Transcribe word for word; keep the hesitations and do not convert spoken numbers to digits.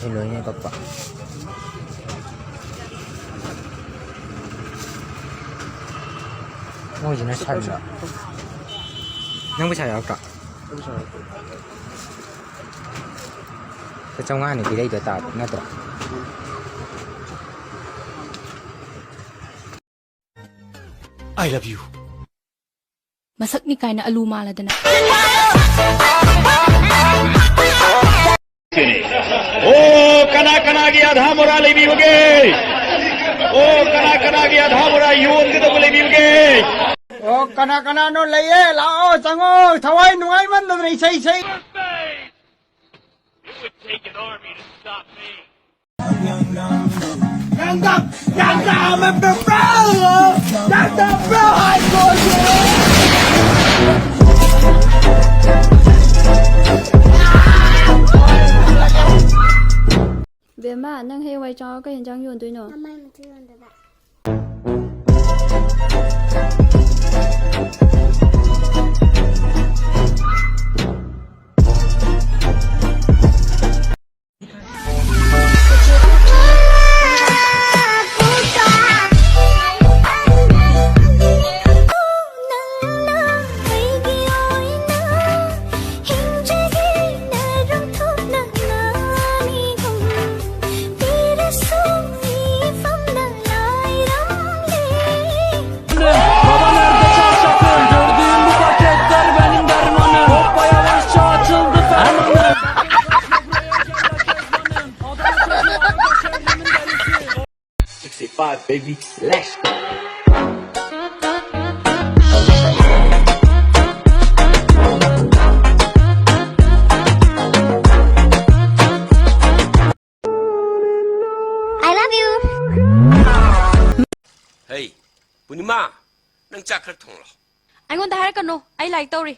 ꯂꯣꯏꯅ ꯀꯛꯄ꯫ ꯃꯣꯏꯁꯤꯅ ꯁꯥꯏꯕ꯫ ꯅꯪ ꯄꯩꯁꯥ ꯌꯥꯎꯔꯛꯇ꯭ꯔꯣ? ꯂꯨꯄꯥ ꯆꯥꯝꯃꯉꯥꯅꯤ ꯄꯤꯔꯛꯏꯗꯣ ꯇꯥꯕ ꯅꯠꯇ꯭ꯔꯣ? I love you. ꯃꯁꯛꯅꯤ ꯀꯥꯏꯅ ꯑꯂꯨ ꯃꯥꯜꯂꯗꯅ꯫ ꯑꯣ, ꯀꯅꯥ ꯀꯅꯥꯒꯤ ꯑꯙꯥ ꯃꯣꯔꯥ ꯂꯩꯕꯤꯕꯒꯦ? ꯑꯣ, ꯀꯅꯥ ꯀꯅꯥꯒꯤ ꯑꯙꯥ ꯃꯣꯔꯥ ꯌꯣꯟꯒꯗꯕ ꯂꯩꯕꯤꯕꯒꯦ? ꯑꯣ, ꯀꯅꯥ ꯀꯅꯥꯅꯣ ꯂꯩꯌꯦ? ꯂꯥꯛꯑꯣ, ꯆꯪꯉꯣ꯫ ꯊꯋꯥꯏ ꯅꯨꯡꯉꯥꯏꯃꯟꯗꯗꯅ ꯏꯁꯩ ꯏꯁꯩ꯫ It would take an army to stop me. ꯕꯦꯝꯃ, ꯅꯪ ꯍꯌꯦꯡꯋꯥꯏ ꯆꯥꯎꯔ ꯀꯩ ꯌꯦꯟꯖꯥꯡ ꯌꯣꯟꯗꯣꯏꯅꯣ? ꯀꯃꯥꯏ ꯃꯆꯨ ꯌꯣꯟꯗꯣꯏꯕ? Baba nerede çarşafın? Gördüğüm bu paketler benim dermanım. Hoppa yavaşça açıldı fermanım. Sixty-five, baby. Let's go. I love you. Hey, ꯄꯨꯔꯅꯤꯃꯥ, ꯅꯪ ꯆꯥꯛ ꯈꯔ ꯊꯣꯡꯂꯣ꯫ ꯑꯩꯉꯣꯟꯗ ꯍꯥꯏꯔꯛꯀꯅꯨ, ꯑꯩ ꯂꯥꯏꯔꯤꯛ ꯇꯧꯔꯤ꯫